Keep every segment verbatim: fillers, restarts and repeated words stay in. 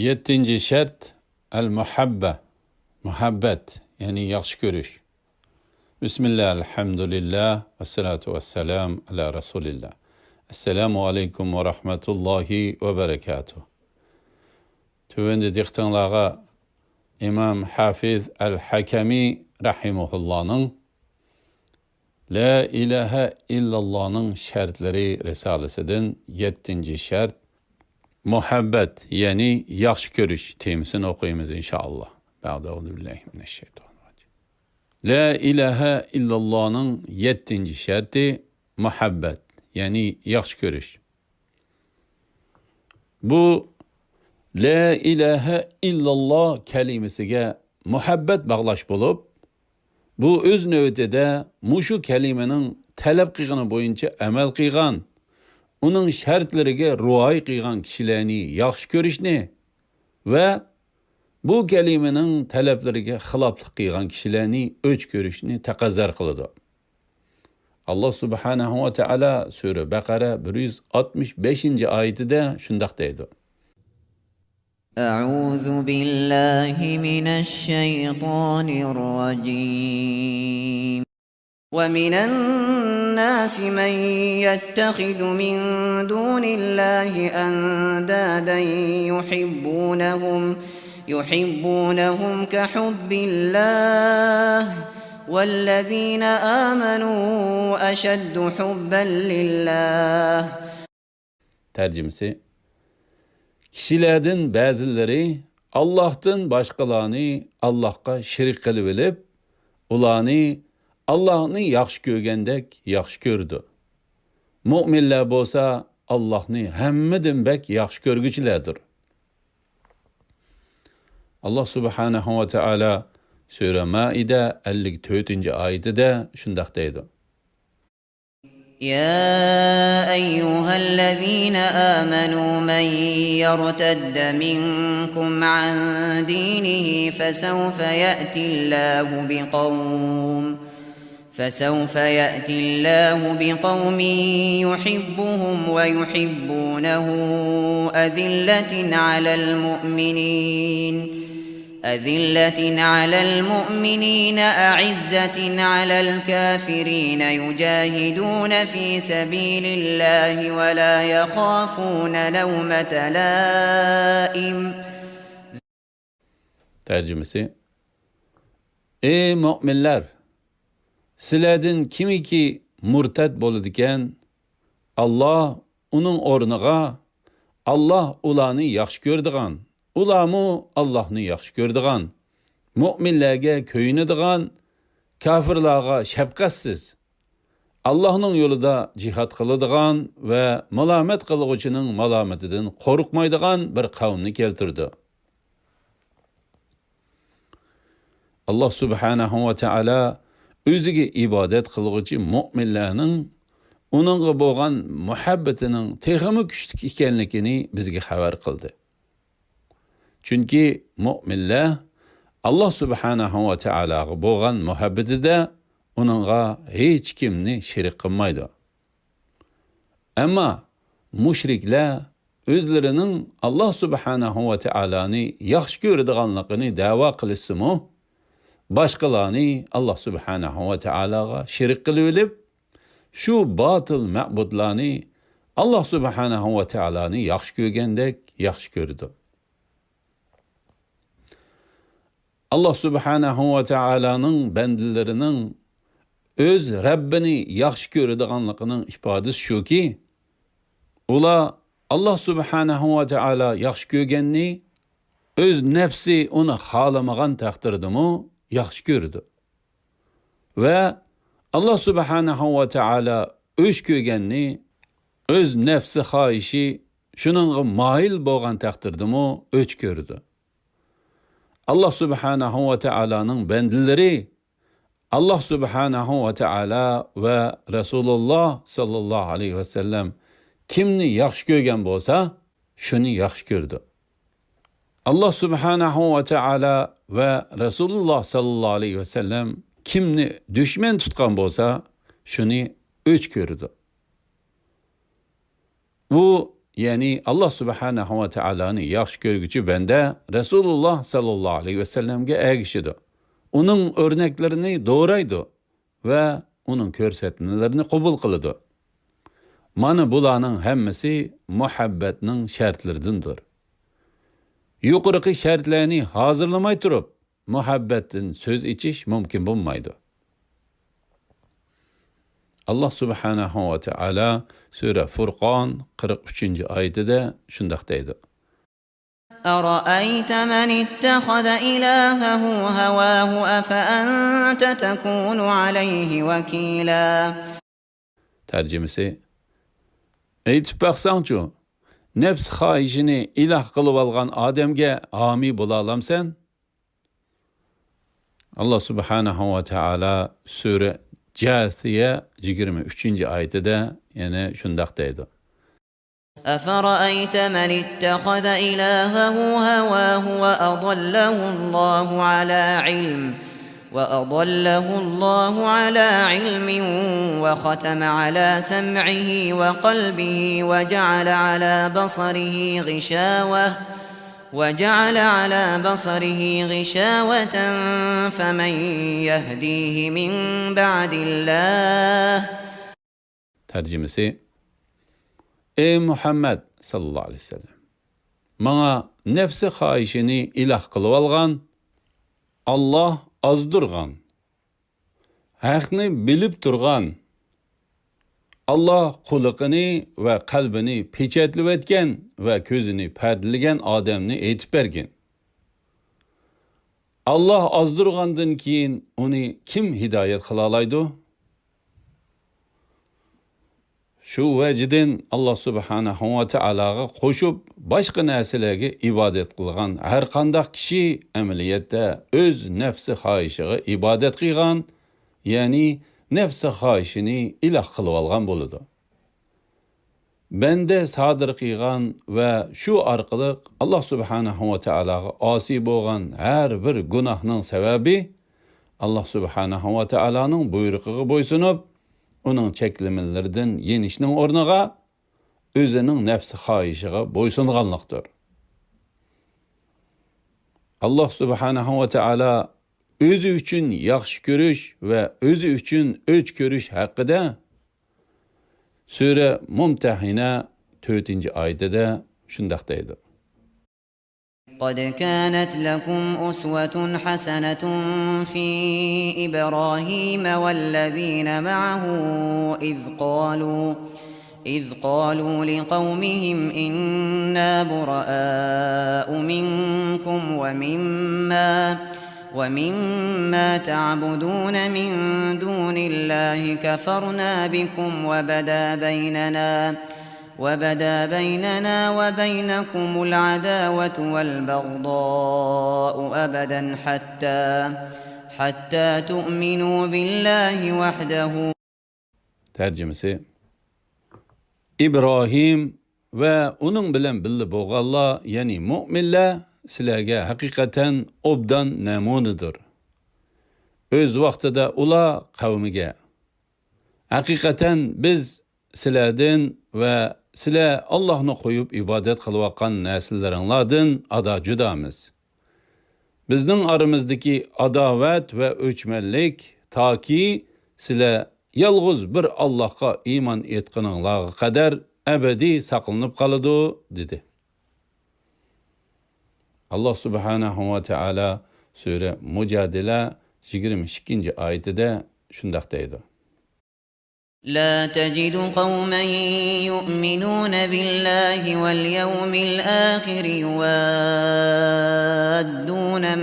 يەتتىنچى شەرت، ئەل مۇھەببە، مۇھەببەت، يەنى ياخشى كۆرۈش. بىسمىللا، ئەلھەمدۇلىللا، ۋەسسالاتۇ ۋەسسالام ئەلا رەسۇلىللا. ئەسسالامۇ ئەلەيكۇم ۋە رەھمەتۇللاھى ۋە بەرەكاتۇھ. تۆۋەندە دىققىتىڭلارغا ئىمام ھافىز ئەل ھەكەمى رەھىمەھۇللانىڭ لا ئىلاھە ئىللاللانىڭ شەرتلىرى رىسالىسىدىن يەتتىنچى شەرت، مۇھەببەت، يەنى ياخشى كۆرۈش تېمىسىنى ئوقۇيمىز، ئىنشائاللا. بەئدە، ئەئۇزۇ بىللاھى مىنەششەيتانىر راجىم. لا ئىلاھە ئىللاللانىڭ يەتتىنچى شەرتى مۇھەببەت، يەنى ياخشى كۆرۈش. بۇ لا ئىلاھە ئىللاللا كەلىمىسىگە مۇھەببەت باغلاش بولۇپ، بۇ ئۆز نۆۋىتىدە مۇشۇ كەلىمىنىڭ تەلەپ قىلغىنى بويىچە ئەمەل قىلغان، ئۇنىڭ شەرتلىرىگە رىئايە قىلغان كىشىلەرنى ياخشى كۆرۈشنى ۋە بۇ كەلىمىنىڭ تەلەپلىرىگە خىلاپلىق قىلغان كىشىلەرنى ئۆچ كۆرۈشنى تەقەززا قىلىدۇ. ئاللا سۇبھانەھۇ ۋە تائالا سۈرە بەقەرە بىر يۈز ئاتمىش بەشىنچى ئايىتىدە شۇنداق دەيدۇ. أعوذ بالله من الشيطان الرجيم. ومن الناس من يتخذ من دون الله أندادا يحبونهم، يحبونهم كحب الله والذين آمنوا أشد حبا لله. تەرجىمىسى، كىشىلەردىن بەزىلىرى ئاللاھتىن باشقىلارنى ئاللاھقا شېرىك قىلىۋېلىپ، ئۇلارنى ئاللاھنى ياخشى كۆرگەندەك ياخشى كۆرىدۇ. مۆمىنلەر بولسا ئاللاھنى ھەممىدىن بەك ياخشى كۆرگۈچىلەردۇر. ئاللا سۇبھانەھۇ ۋە تائالا سۈرە مائىدە ئەللىك تۆتىنچى ئايىتىدە شۇنداق دەيدۇ. يا أيها الذين آمنوا من يرتد منكم عن دينه فسوف يأتي الله بقوم، فسوف يأتي الله بقوم يحبهم ويحبونه أذلة على المؤمنين، أذلة على المؤمنين أعزة على الكافرين يجاهدون في سبيل الله ولا يخافون لومة لائم. تەرجىمىسى، ئەي مۆمىنلەر! سىلەردىن كىمكى مۇرتەد بولىدىكەن، ئاللا ئۇنىڭ ئورنىغا، ئاللا ئۇلارنى ياخشى كۆرىدىغان، ئۇلارمۇ ئاللانى ياخشى كۆرىدىغان، مۆمىنلەرگە كۆيۈنىدىغان، كاپىرلارغا شەپقەتسىز، ئاللانىڭ يولىدا جىھاد قىلىدىغان ۋە مالامەت قىلغۇچىنىڭ مالامىتىدىن قورقمايدىغان بىر قەۋمنى كەلتۈردى. ئاللا سۇبھانەھۇ ۋە تائالا ئۆزىگە ئىبادەت قىلغۇچى مۆمىنلەرنىڭ ئۇنىڭغا بولغان مۇھەببىتىنىڭ تېخىمۇ كۈچلۈك ئىكەنلىكىنى بىزگە خەۋەر قىلدى. چۈنكى مۆمىنلەر ئاللا سۇبھانەھۇ ۋە تائالاغا بولغان مۇھەببىتىدە ئۇنىڭغا ھېچكىمنى شېرىك قىلمايدۇ. ئەمما مۇشرىكلەر ئۆزلىرىنىڭ ئاللا سۇبھانەھۇ ۋە تائالانى ياخشى كۆرىدىغانلىقىنى دەۋا قىلىشسىمۇ، باشقىلارنى ئاللا سۇبھانەھۇ ۋە تائالاغا شېرىك قىلىۋېلىپ، شۇ باتىل مەبۇدلارنى ئاللا سۇبھانەھۇ ۋە تائالانى ياخشى كۆرگەندەك ياخشى كۆرىدۇ. ئاللا سۇبھانەھۇ ۋە تائالانىڭ بەندىلىرىنىڭ ئۆز رەببىنى ياخشى كۆرىدىغانلىقىنىڭ ئىپادىسى شۇكى، ئۇلار ئاللا سۇبھانەھۇ ۋە تائالا ياخشى كۆرگەننى ئۆز نەپسى ئۇنى خالىمىغان تەقدىردىمۇ ياخشى كۆرىدۇ. ۋە ئاللا سۇبھانەھۇ ۋە تائالا ئۆچ كۆرگەننى ئۆز نەپسى خاھىشى شۇنىڭغا مايىل بولغان تەقدىردىمۇ ئۆچ كۆرىدۇ. ئاللا سۇبھانەھۇ ۋە تائالانىڭ بەندىلىرى ئاللا سۇبھانەھۇ ۋە تائالا ۋە رەسۇلۇللا ساللاللاھۇ ئەلەيھى ۋەسەللەم كىمنى ياخشى كۆرگەن بولسا، شۇنى ياخشى كۆرىدۇ. ئاللا سۇبھانەھۇ ۋە تائالا ۋە رەسۇلۇللا ساللاللاھۇ ئەلەيھى ۋەسەللەم كىمنى دۈشمەن تۇتقان بولسا، شۇنى ئۆچ كۆرىدۇ. ئۇ يەنى ئاللا سۇبھانەھۇ ۋە تائالانى ياخشى كۆرگۈچى بەندە رەسۇلۇللا ساللاللاھۇ ئەلەيھى ۋەسەللەمگە ئەگىشىدۇ. ئۇنىڭ ئۆرنەكلىرىنى دورايدۇ ۋە ئۇنىڭ كۆرسەتمىلىرىنى قوبۇل قىلىدۇ. مانا بۇلارنىڭ ھەممىسى مۇھەببەتنىڭ شەرتلىرىدىندۇر. يۇقىرىقى شەرتلەرنى ھازىرلىماي تۇرۇپ، مۇھەببەتتىن سۆز ئېچىش مۇمكىن بولمايدۇ. ئاللا سۇبھانەھۇ ۋە تائالا سۈرە فۇرقان قىرىق ئۈچىنچى ئايىتىدە شۇنداق دەيدۇ. أرأيت من اتخذ إلهه هواه أفأنت تكون عليه وكيلا. تەرجىمىسى، ئېيتىپ باقساڭچۇ، نەپس خاھىشىنى ئىلاھ قىلىۋالغان ئادەمگە ھامىي بولالامسەن؟ ئاللا سۇبھانەھۇ ۋە تائالا سۈرە جاسىيە يىگىرمە ئۈچىنچى ئايىتىدە يەنە شۇنداق دەيدۇ. أفرأيت من اتخذ إلهه هواه وأضله الله على علم وأضله الله على علم وختم على سمعه وقلبه وجعل على بصره غشاوة وجعل على بصره غشاوة فمن يهديه من بعد الله. تەرجىمىسى، ئەي مۇھەممەد ساللاللاھۇ ئەلەيھى ۋەسەللەم، ماڭا نەپسى خاھىشىنى ئىلاھ قىلىۋالغان، ئاللا ئازدۇرغان، ھەقنى بىلىپ تۇرغان، ئاللا قۇلىقىنى ۋە قەلبىنى پېچەتلىۋەتكەن ۋە كۆزىنى پەردىلىگەن ئادەمنى ئېيتىپ بەرگىن. ئاللا ئازدۇرغاندىن كېيىن ئۇنى كىم ھىدايەت قىلالايدۇ؟ شۇ ۋەجىدىن ئاللا سۇبھانەھۇ ۋە تائالاغا قوشۇپ باشقا نەرسىلەرگە ئىبادەت قىلغان ھەر قانداق كىشى ئەمەلىيەتتە ئۆز نەپسى خاھىشىغا ئىبادەت قىلغان، يەنى نەپسى خاھىشىنى ئىلاھ قىلىۋالغان بولىدۇ. بەندە سادىر قىلغان ۋە شۇ ئارقىلىق ئاللا سۇبھانەھۇ ۋە تائالاغا ئاسىي بولغان ھەر بىر گۇناھنىڭ سەۋەبى ئاللا سۇبھانەھۇ ۋە تائالانىڭ بۇيرۇقىغا بويسۇنۇپ، ئۇنىڭ چەكلىمىلىرىدىن يېنىشنىڭ ئورنىغا ئۆزىنىڭ نەپسى خاھىشىغا بويسۇنغانلىقتۇر. ئاللا سۇبھانەھۇ ۋە تائالا ئۆزى ئۈچۈن ياخشى كۆرۈش ۋە ئۆزى ئۈچۈن ئۆچ كۆرۈش ھەققىدە سۈرە مۇمتەھىنە تۆتىنچى ئايىتىدە شۇنداق دەيدۇ. قد كانت لكم أسوة حسنة في إبراهيم والذين معه إذ قالوا إذ قالوا لقومهم إنا براء منكم ومما ومما تعبدون من دون الله كفرنا بكم وبدا بيننا وبدا بيننا وبينكم العداوة والبغضاء أبدا حتى حتى تؤمنوا بالله وحده تەرجىمىسى، ئىبراھىم ۋە ئۇنىڭ بىلەن بىللە بولغانلار، يەنى مۆمىنلەر سىلەرگە ھەقىقەتەن ئوبدان نەمۇنىدۇر. ئۆز ۋاقتىدا ئۇلار قەۋمىگە، ھەقىقەتەن بىز سىلەردىن ۋە سىلەر ئاللاھنى قويۇپ ئىبادەت قىلىۋاتقان نەرسىلىرىڭلاردىن ئادا جۇدامىز. بىزنىڭ ئارىمىزدىكى ئاداۋەت ۋە ئۆچمەنلىك تاكى سىلەر يالغۇز بىر ئاللاھقا ئىمان ئېيتقىنىڭلارغا قەدەر ئەبەدىي ساقلىنىپ قالىدۇ، دېدى. ئاللاھ سۇبھانەھۇ ۋە تائالا سۈرە مۇجادىلە يىگىرمە ئىككىنچى ئايىتىدە شۇنداق دەيدۇ. لا تجد قوما يؤمنون بالله واليوم الآخر يوادون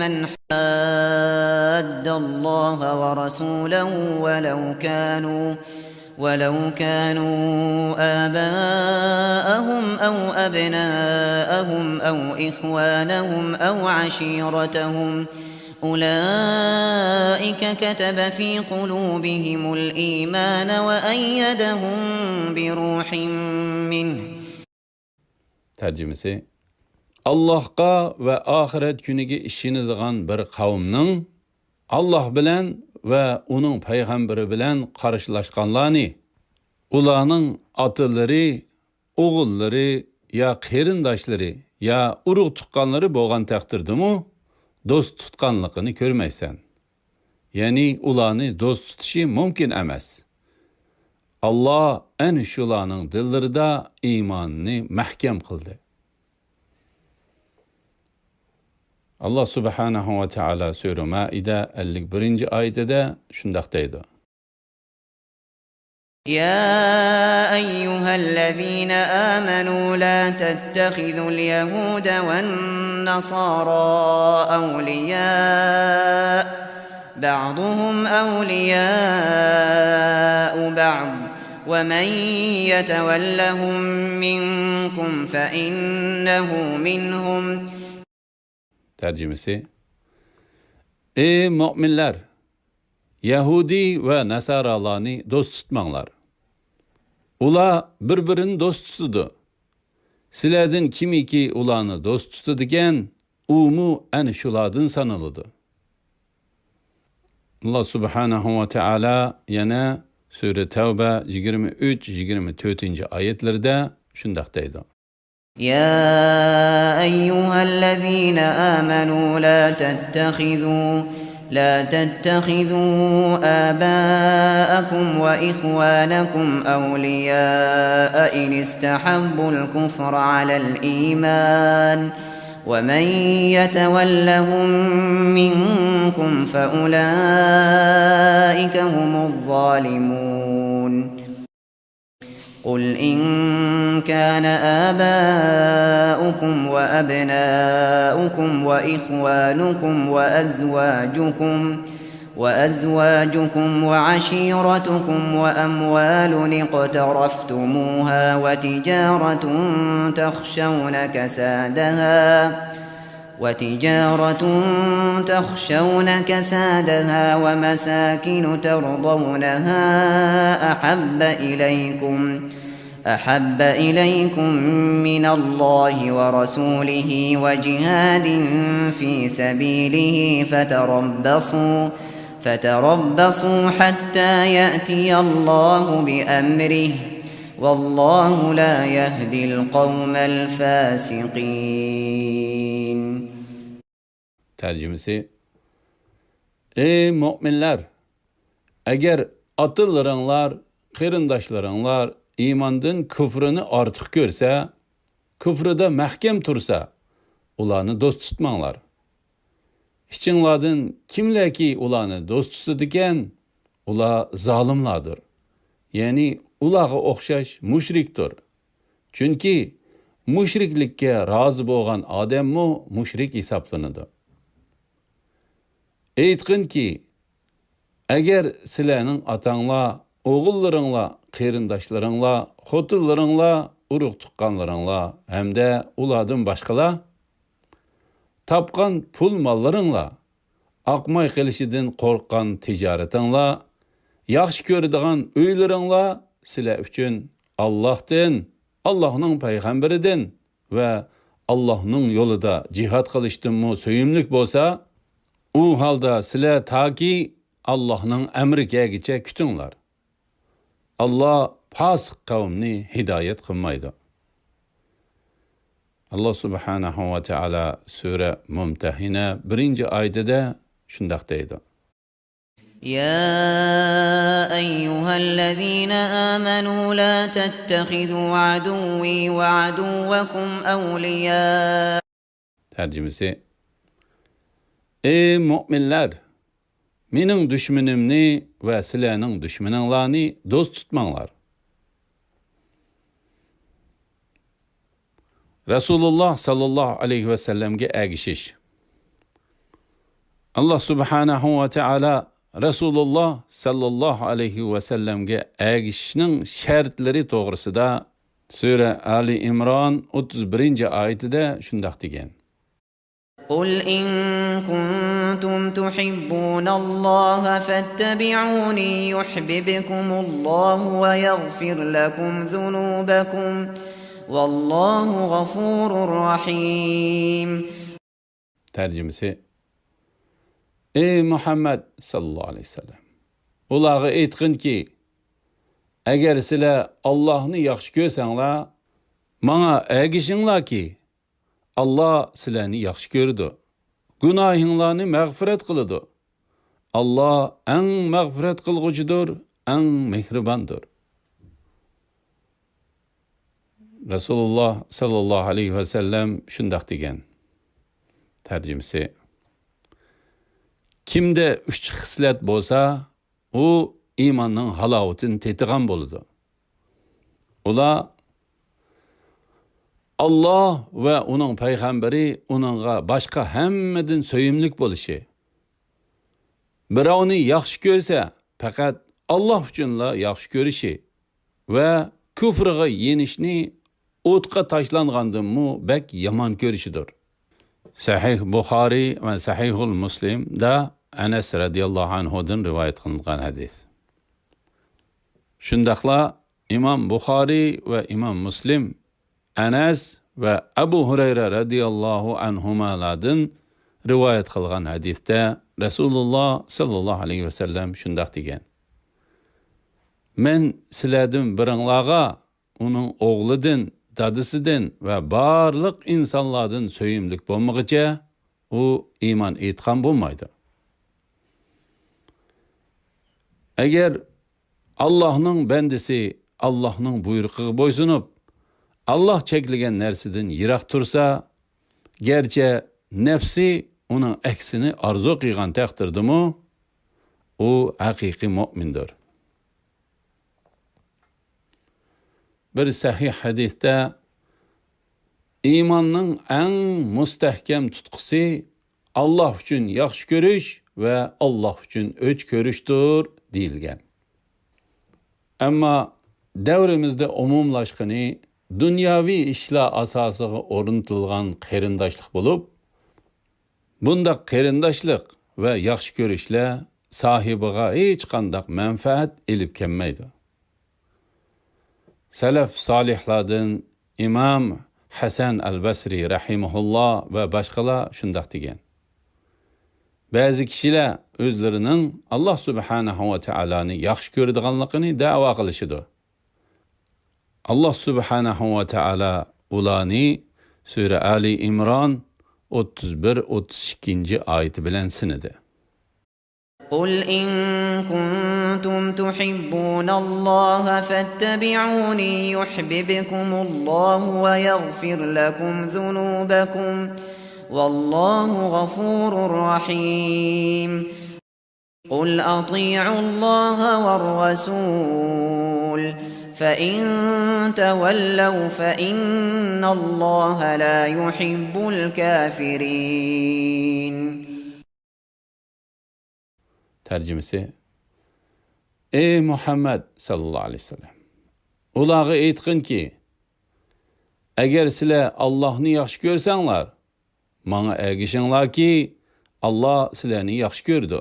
من حاد الله ورسوله ولو كانوا ولو كانوا آباءهم أو أبناءهم أو إخوانهم أو عشيرتهم أولئك كتب في قلوبهم الإيمان وأيدهم بروح منه. تەرجىمىسى، ئاللاھقا ۋە ئاخىرەت كۈنىگە ئىشىنىدىغان بىر قەۋمنىڭ ئاللاھ بىلەن ۋە ئۇنىڭ پەيغەمبىرى بىلەن قارشىلاشقانلارنى، ئۇلارنىڭ ئاتىلىرى، ئوغۇللىرى، يا قېرىنداشلىرى، يا ئۇرۇق-تۇغقانلىرى بولغان تەقدىردىمۇ دوست تۇتقانلىقىنى كۆرمەيسەن. يەنى ئۇلارنى دوست تۇتۇشى مۇمكىن ئەمەس. ئاللا ئەنە شۇلارنىڭ دىللىرىدا ئىماننى مەھكەم قىلدى. ئاللا سۇبھانەھۇ ۋە تائالا سۈرە مائىدە ئەللىك بىرىنچى ئايىتىدە شۇنداق دەيدۇ. يا أيها الذين آمنوا لا تتخذوا اليهود والنصارى أولياء، بعضهم أولياء بعض، ومن يتولهم منكم فإنه منهم. تەرجىمىسى: ئەي مۆمىنلەر! يەھۇدىي ۋە ناسارالارنى دوست تۇتماڭلار. ئۇلار بىر-بىرىنى دوست تۇتىدۇ. سىلەردىن كىمكى ئۇلارنى دوست تۇتىدىكەن، ئۇمۇ ئەنە شۇلاردىن سانىلىدۇ. ئاللا سۇبھانەھۇ ۋە تائالا يەنە سۈرە تەۋبە يىگىرمە ئۈچ، يىگىرمە تۆتىنچى ئايەتلىرىدە شۇنداق دەيدۇ. يا أيها الذين آمنوا لا تتخذوا، لا تتخذوا آباءكم وإخوانكم أولياء إن استحبوا الكفر على الإيمان، ومن يتولهم منكم فأولئك هم الظالمون. قل إن كان آباؤكم وأبناؤكم وإخوانكم وأزواجكم، وأزواجكم وعشيرتكم وأموال اقترفتموها وتجارة تخشون كسادها، وتجارة تخشون كسادها ومساكن ترضونها أحب إليكم، أحب إليكم من الله ورسوله وجهاد في سبيله فتربصوا، فتربصوا حتى يأتي الله بأمره، والله لا يهدي القوم الفاسقين. تەرجىمىسى: ئەي مۆمىنلەر! ئەگەر ئاتىلىرىڭلار، قېرىنداشلىرىڭلار ئىماندىن كۇفرىنى ئارتۇق كۆرسە، كۇفرىدا مەھكەم تۇرسا، ئۇلارنى دوست تۇتماڭلار. ئىچىڭلاردىن كىملەركى ئۇلارنى دوست تۇتىدىكەن، ئۇلار زالىملاردۇر. يەنى ئۇلارغا ئوخشاش مۇشرىكتۇر. چۈنكى مۇشرىكلىككە رازى بولغان ئادەممۇ مۇشرىك ھېسابلىنىدۇ. ئېيتقىنكى، ئەگەر سىلەرنىڭ ئاتاڭلار، ئوغۇللىرىڭلار، قېرىنداشلىرىڭلار، خوتۇنلىرىڭلار، ئۇرۇق-تۇغقانلىرىڭلار ھەمدە ئۇلاردىن باشقىلار تاپقان پۇل-ماللىرىڭلار، ئاقماي قېلىشىدىن قورققان تىجارىتىڭلار، ياخشى كۆرىدىغان ئۆيلىرىڭلار سىلەر ئۈچۈن ئاللاھتىن، ئاللاھنىڭ پەيغەمبىرىدىن ۋە ئاللاھنىڭ يولىدا جىھاد قىلىشتىنمۇ سۆيۈملۈك بولسا، ئۇ ھالدا سىلەر تاكى ئاللاھنىڭ ئەمرى كەلگىچە كۈتۈڭلار. ئاللا پاسىق قەۋمنى ھىدايەت قىلمايدۇ. ئاللا سۇبھانەھۇ ۋە تائالا سۈرە مۇمتەھىنە بىرىنچى ئايىتىدە شۇنداق دەيدۇ. يا أيها الذين آمنوا لا تتخذوا عدوي وعدوكم أولياء. تەرجىمىسى: ئەي مۆمىنلەر! مېنىڭ دۈشمىنىمنى ۋە سىلەرنىڭ دۈشمىنىڭلارنى دوست تۇتماڭلار. رەسۇلۇللا ساللاللاھۇ ئەلەيھى ۋەسەللەمگە ئەگىشىش. ئاللا سۇبھانەھۇ ۋە تائالا رەسۇلۇللا ساللاللاھۇ ئەلەيھى ۋەسەللەمگە ئەگىشىشنىڭ شەرتلىرى توغرىسىدا سۈرە ئالى ئىمران ئوتتۇز بىرىنچى ئايىتىدە شۇنداق دېگەن. قل إن كنتم تحبون الله فاتبعوني يحببكم الله ويغفر لكم ذنوبكم والله غفور رحيم. تەرجىمىسى: ئەي مۇھەممەد ساللاللاھۇ ئەلەيھى ۋەسەللەم! ئۇلارغا ئېيتقىنكى، ئەگەر سىلەر ئاللاھنى ياخشى كۆرسەڭلار، ماڭا ئەگىشىڭلاركى، ئاللا سىلەرنى ياخشى كۆرىدۇ، گۇناھىڭلارنى مەغپىرەت قىلىدۇ. ئاللا ئەڭ مەغپىرەت قىلغۇچىدۇر، ئەڭ مېھرىباندۇر. رەسۇلۇللا ساللاللاھۇ ئەلەيھى ۋەسەللەم شۇنداق دېگەن. تەرجىمىسى: كىمدە ئۈچ خىسلەت بولسا، ئۇ ئىماننىڭ ھالاۋىتىنى تېتىغان بولىدۇ. ئۇلار: ئاللا ۋە ئۇنىڭ پەيغەمبىرى ئۇنىڭغا باشقا ھەممىدىن سۆيۈملۈك بولۇشى، بىراۋنى ياخشى كۆرسە، پەقەت ئاللا ئۈچۈنلا ياخشى كۆرۈشى ۋە كۇفرىغا يېنىشنى ئوتقا تاشلانغاندىنمۇ بەك يامان كۆرۈشىدۇر. سەھىھ بۇخارىي ۋە سەھىھۇل مۇسلىمدا ئەنەس رەزىياللاھۇ ئەنھۇدىن رىۋايەت قىلىنغان ھەدىس. شۇنداقلا ئىمام بۇخارىي ۋە ئىمام مۇسلىم ئەنەس ۋە ئەبۇ ھۇرەيرە رەزىياللاھۇ ئەنھۇمالاردىن رىۋايەت قىلغان ھەدىستە رەسۇلۇللا ساللاللاھۇ ئەلەيھى ۋەسەللەم شۇنداق دېگەن: مەن سىلەردىن بىرىڭلارغا ئۇنىڭ ئوغلىدىن، دادىسىدىن ۋە بارلىق ئىنسانلاردىن سۆيۈملۈك بولمىغىچە، ئۇ ئىمان ئېيتقان بولمايدۇ. ئەگەر ئاللاھنىڭ بەندىسى ئاللاھنىڭ بۇيرۇقىغا بويسۇنۇپ، ئاللاھ چەكلىگەن نەرسىدىن يىراق تۇرسا، گەرچە نەپسى ئۇنىڭ ئەكسىنى ئارزۇ قىلغان تەقدىردىمۇ، ئۇ ھەقىقىي مۆمىندۇر. بىر سەھىھ ھەدىستە، ئىماننىڭ ئەڭ مۇستەھكەم تۇتقىسى ئاللاھ ئۈچۈن ياخشى كۆرۈش ۋە ئاللاھ ئۈچۈن ئۆچ كۆرۈشتۇر، دېيىلگەن. ئەمما دەۋرىمىزدە ئومۇملاشقىنى دۇنياۋى ئىشلار ئاساسىغا ئورنىتىلغان قېرىنداشلىق بولۇپ، بۇنداق قېرىنداشلىق ۋە ياخشى كۆرۈشلەر ساھىبىغا ھېچقانداق مەنپەئەت ئېلىپ كەلمەيدۇ. سەلەف سالىھلاردىن ئىمام ھەسەن ئەل بەسرى رەھىمەھۇللا ۋە باشقىلار شۇنداق دېگەن: بەزى كىشىلەر ئۆزلىرىنىڭ ئاللاھ سۇبھانەھۇ ۋە تائالانى ياخشى كۆرىدىغانلىقىنى دەۋا قىلىشىدۇ. ئاللاھ سۇبھانەھۇ ۋە تائالا ئۇلارنى سۈرە ئالى ئىمران ئوتتۇز بىر، ئوتتۇز ئىككىنچى ئايىتى بىلەن سىنىدى. قل إن كنتم تحبون الله فاتبعوني يحببكم الله ويغفر لكم ذنوبكم والله غفور رحيم. قل أطيعوا الله والرسول فإن تولوا فإن الله لا يحب الكافرين. تەرجىمىسى: ئەي مۇھەممەد ساللاللاھۇ ئەلەيھى ۋەسەللەم، ئۇلارغا ئېيتقىنكى، ئەگەر سىلەر ئاللاھنى ياخشى كۆرسەڭلار، ماڭا ئەگىشىڭلاركى، ئاللا سىلەرنى ياخشى كۆرىدۇ،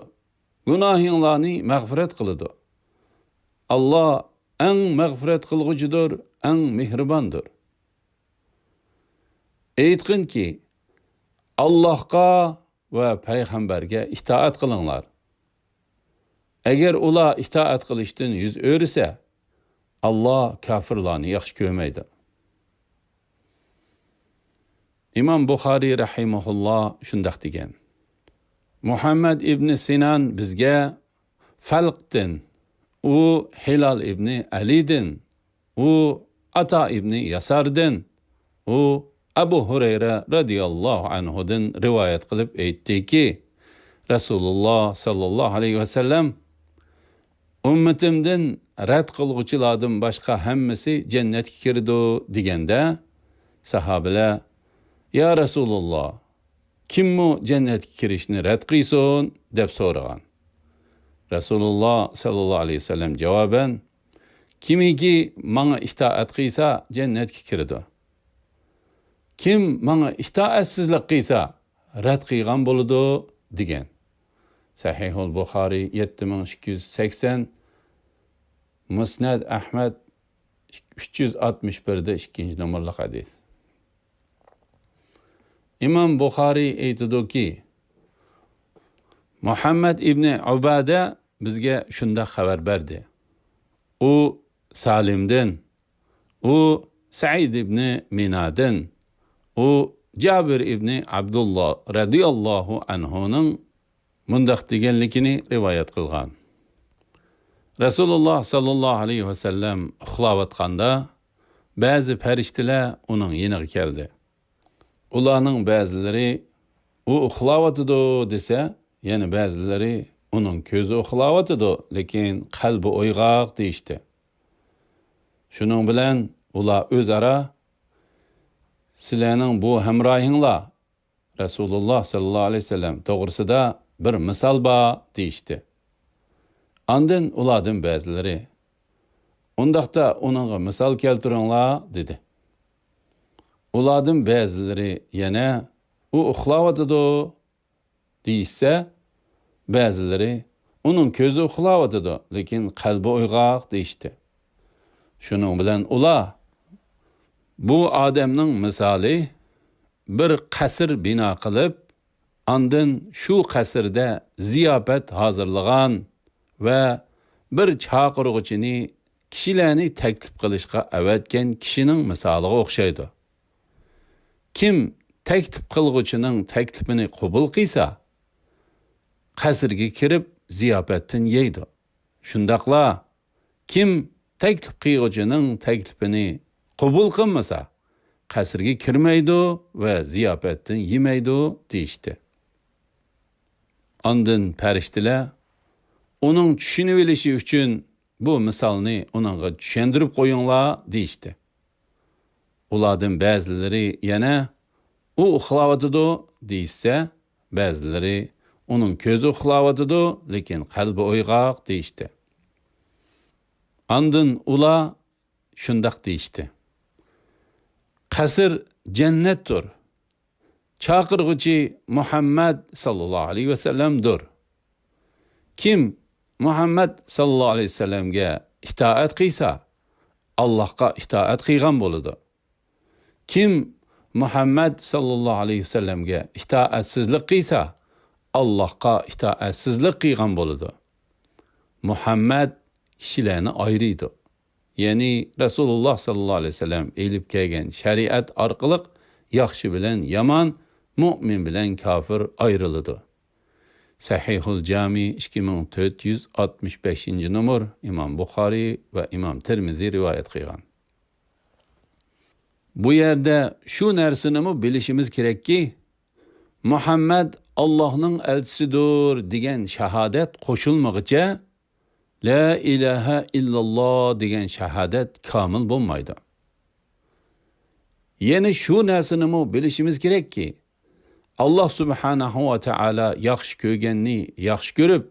گۇناھىڭلارنى مەغپىرەت قىلىدۇ. ئاللا ئەڭ مەغپىرەت قىلغۇچىدۇر، ئەڭ مېھرىباندۇر. ئېيتقىنكى، ئاللاھقا ۋە پەيغەمبەرگە ئىتائەت قىلىڭلار. ئەگەر ئۇلار ئىتائەت قىلىشتىن يۈز ئۆرۈسە، ئاللا كاپىرلارنى ياخشى كۆرمەيدۇ. ئىمام بۇخارىي رەھىمەھۇللا شۇنداق دېگەن: مۇھەممەد ئىبنى سىنان بىزگە فەلقتىن، ئۇ ھىلال ئىبنى ئەلىدىن، ئۇ ئاتا ئىبنى ياساردىن، ئۇ ئەبۇ ھۇرەيرە رەزىياللاھۇ ئەنھۇدىن رىۋايەت قىلىپ ئېيتتىكى، رەسۇلۇللا ساللاللاھۇ ئەلەيھى ۋەسەللەم، ئۈممىتىمدىن رەت قىلغۇچىلاردىن باشقا ھەممىسى جەننەتكە كىرىدۇ، دېگەندە، ساھابىلەر، يا رەسۇلۇللا، كىممۇ جەننەتكە كىرىشنى رەت قىلسۇن؟ دەپ سورىغان. رەسۇلۇللا ساللاللاھۇ ئەلەيھى ۋەسەللەم جاۋابەن، كىمكى ماڭا ئىتائەت قىلسا، جەننەتكە كىرىدۇ. كىم ماڭا ئىتائەتسىزلىك قىلسا، رەت قىلغان بولىدۇ، دېگەن. سەھىھۇل بۇخارىي يەتتە مىڭ ئىككى يۈز سەكسەن، مۇسنەد ئەھمەد ئۈچ يۈز ئاتمىش بىردە ئىككىنچى نومۇرلۇق ھەدىس. ئىمام بۇخارىي ئېيتىدۇكى، مۇھەممەد ئىبنى ئۇبادە بىزگە شۇنداق خەۋەر بەردى. ئۇ سالىمدىن، ئۇ سەئىد ئىبنى مىنادىن، ئۇ جابىر ئىبنى ئابدۇللا رەزىياللاھۇ ئەنھۇنىڭ مۇنداق دېگەنلىكىنى رىۋايەت قىلغان: رەسۇلۇللا ساللاللاھۇ ئەلەيھى ۋەسەللەم ئۇخلاۋاتقاندا، بەزى پەرىشتىلەر ئۇنىڭ يېنىغا كەلدى. ئۇلارنىڭ بەزىلىرى: «ئۇ ئۇخلاۋاتىدۇ» دېسە، يەنە بەزىلىرى: «ئۇنىڭ كۆزى ئۇخلاۋاتىدۇ، لېكىن قەلبى ئويغاق» دېيىشتى. شۇنىڭ بىلەن ئۇلار ئۆزئارا: «سىلەرنىڭ بۇ ھەمراھىڭلار رەسۇلۇللا ساللاللاھۇ ئەلەيھى ۋەسەللەم توغرىسىدا بىر مىسال بار» دېيىشتى. ئاندىن ئۇلاردىن بەزىلىرى: «ئۇنداقتا ئۇنىڭغا مىسال كەلتۈرۈڭلار» دېدى. ئۇلاردىن بەزىلىرى يەنە: «ئۇ ئۇخلاۋاتىدۇ» دېيىشسە، بەزىلىرى: «ئۇنىڭ كۆزى ئۇخلاۋاتىدۇ، لېكىن قەلبى ئويغاق» دېيىشتى. شۇنىڭ بىلەن ئۇلار: «بۇ ئادەمنىڭ مىسالى بىر قەسىر بىنا قىلىپ، ئاندىن شۇ قەسىردە زىياپەت ھازىرلىغان ۋە بىر چاقىرغۇچىنى كىشىلەرنى تەكلىپ قىلىشقا ئەۋەتكەن كىشىنىڭ مىسالىغا ئوخشايدۇ. كىم تەكلىپ قىلغۇچىنىڭ تەكلىپىنى قوبۇل قىلسا، قەسىرگە كىرىپ زىياپەتتىن يەيدۇ. شۇنداقلا كىم تەكلىپ قىلغۇچىنىڭ تەكلىپىنى قوبۇل قىلمىسا، قەسىرگە كىرمەيدۇ ۋە زىياپەتتىن يېمەيدۇ» دېيىشتى. ئاندىن پەرىشتىلەر: «ئۇنىڭ چۈشىنىۋېلىشى ئۈچۈن بۇ مىسالنى ئۇنىڭغا چۈشەندۈرۈپ قويۇڭلار» دېيىشتى. ئۇلاردىن بەزىلىرى يەنە: «ئۇ ئۇخلاۋاتىدۇ» دېيىشسە، بەزىلىرى: «ئۇنىڭ كۆزى ئۇخلاۋاتىدۇ، لېكىن قەلبى ئويغاق» دېيىشتى. ئاندىن ئۇلار شۇنداق دېيىشتى: «قەسىر جەننەتتۇر. چاقىرغۇچى مۇھەممەد ساللاللاھۇ ئەلەيھى ۋەسەللەمدۇر. كىم مۇھەممەد ساللاللاھۇ ئەلەيھى ۋەسەللەمگە ئىتائەت قىلسا، ئاللاھقا ئىتائەت قىلغان بولىدۇ. كىم مۇھەممەد ساللاللاھۇ ئەلەيھى ۋەسەللەمگە ئىتائەتسىزلىك قىلسا، ئاللاھقا ئىتائەتسىزلىك قىلغان بولىدۇ. مۇھەممەد كىشىلەرنى ئايرىيدۇ.» يەنى رەسۇلۇللا ساللاللاھۇ ئەلەيھى ۋەسەللەم ئېلىپ كەلگەن شەرىئەت ئارقىلىق ياخشى بىلەن يامان، مۇئمىن بىلەن كاپىر ئايرىلىدۇ. سەھىھۇل جامى، ئىككى مىڭ تۆت يۈز ئاتمىش بەشىنچى نومۇر، ئىمام بۇخارىي ۋە ئىمام تىرمىزى رىۋايەت قىلغان. بۇ يەردە شۇ نەرسىنىمۇ بىلىشىمىز كېرەككى، مۇھەممەد ئاللاھنىڭ ئەلچىسىدۇر دېگەن شاھادەت قوشۇلمىغىچە، لا ئىلاھە ئىللاللا دېگەن شاھادەت كامىل بولمايدۇ. يەنە شۇ نەرسىنىمۇ بىلىشىمىز كېرەككى، ئاللا سۇبھانەھۇ ۋە تائالا ياخشى كۆرگەننى ياخشى كۆرۈپ،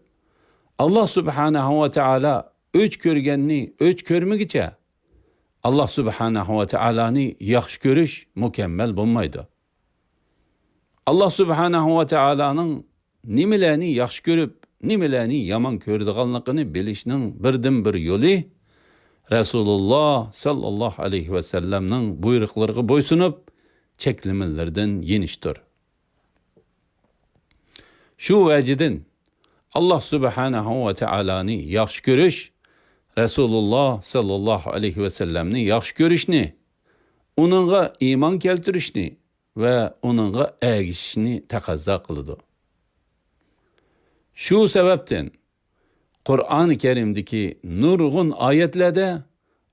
ئاللا سۇبھانەھۇ ۋە تائالا ئۆچ كۆرگەننى ئۆچ كۆرمىگىچە، ئاللا سۇبھانەھۇ ۋە تائالانى ياخشى كۆرۈش مۇكەممەل بولمايدۇ. ئاللا سۇبھانەھۇ ۋە تائالانىڭ نېمىلەرنى ياخشى كۆرۈپ، نېمىلەرنى يامان كۆرىدىغانلىقىنى بىلىشنىڭ بىردىنبىر يولى رەسۇلۇللا ساللاللاھۇ ئەلەيھى ۋەسەللەمنىڭ بۇيرۇقلىرىغا بويسۇنۇپ، چەكلىمىلىرىدىن يېنىشتۇر. شۇ ۋەجىدىن، ئاللا سۇبھانەھۇ ۋە تائالانى ياخشى كۆرۈش، رەسۇلۇللا ساللاللاھۇ ئەلەيھى ۋەسەللەمنى ياخشى كۆرۈشنى، ئۇنىڭغا ئىمان كەلتۈرۈشنى ۋە ئۇنىڭغا ئەگىشىشنى تەقەززا قىلىدۇ. شۇ سەۋەبتىن، قۇرئانى كەرىمدىكى نۇرغۇن ئايەتلەردە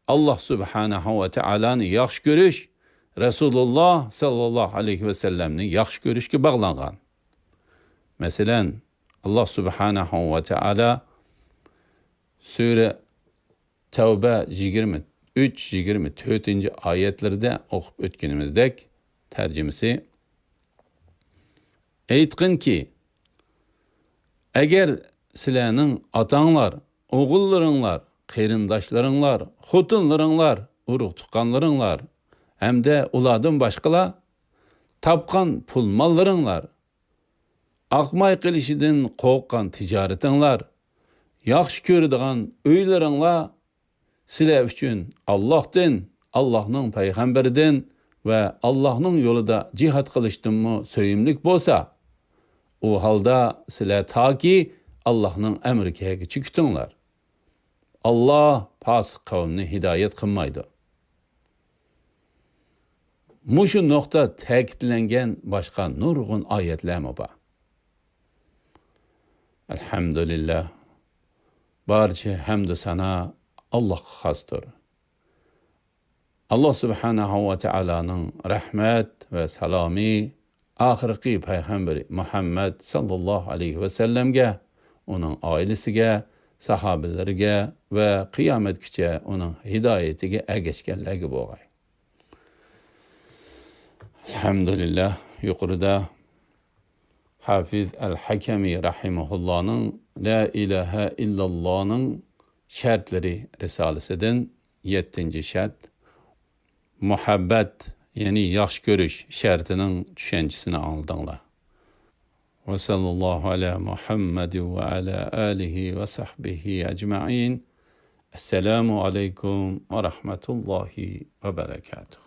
ئاللا سۇبھانەھۇ ۋە تائالانى ياخشى كۆرۈش رەسۇلۇللا ساللاللاھۇ ئەلەيھى ۋەسەللەمنى ياخشى كۆرۈشكە باغلانغان. مەسىلەن، ئاللا سۇبھانەھۇ ۋە تائالا سۈرە تەۋبە يىگىرمە ئۈچ، يىگىرمە تۆتىنچى ئايەتلىرىدە ئوقۇپ ئۆتكىنىمىزدەك، تەرجىمىسى: ئېيتقىنكى، ئەگەر سىلەرنىڭ ئاتاڭلار، ئوغۇللىرىڭلار، قېرىنداشلىرىڭلار، خوتۇنلىرىڭلار، ئۇرۇق-تۇغقانلىرىڭلار ھەمدە ئۇلاردىن باشقىلار تاپقان پۇل-ماللىرىڭلار، ئاقماي قېلىشىدىن قورققان تىجارىتىڭلار، ياخشى كۆرىدىغان ئۆيلىرىڭلار سىلەر ئۈچۈن ئاللاھتىن، ئاللاھنىڭ پەيغەمبىرىدىن ۋە ئاللاھنىڭ يولىدا جىھاد قىلىشتىنمۇ سۆيۈملۈك بولسا، ئۇ ھالدا سىلەر تاكى ئاللاھنىڭ ئەمرى كەلگۈچە كۈتۈڭلار. ئاللاھ پاسىق قەۋمنى ھىدايەت قىلمايدۇ. مۇشۇ نۇقتا تەكىتلەنگەن باشقا نۇرغۇن ئايەتلەرمۇ بار. ئەلھەمدۇلىللاھ. بارچە ھەمدۇ سانا ئاللاھقا خاستۇر. ئاللاھ سۇبھانەھۇ ۋە تائالانىڭ رەھمەت ۋە سالامى ئاخىرقى پەيغەمبىرى مۇھەممەد ساللاللاھۇ ئەلەيھى ۋەسەللەمگە، ئۇنىڭ ئائىلىسىگە، ساھابىلىرىگە ۋە قىيامەتكىچە ئۇنىڭ ھىدايىتىگە ئەگەشكەنلەرگە بولغاي. ئەلھەمدۇلىللاھ، يۇقىرىدا ھافىز ئەل ھەكەمى رەھىمەھۇللانىڭ لا ئىلاھە ئىللاللانىڭ شەرتلىرى رىسالىسىدىن يەتتىنچى شەرت، مۇھەببەت، يەنى ياخشى كۆرۈش شەرتىنىڭ چۈشەنچىسىنى ئاڭلىدىڭلار. وصلى الله على محمد وعلى آله وصحبه أجمعين. السلام عليكم ورحمة الله وبركاته.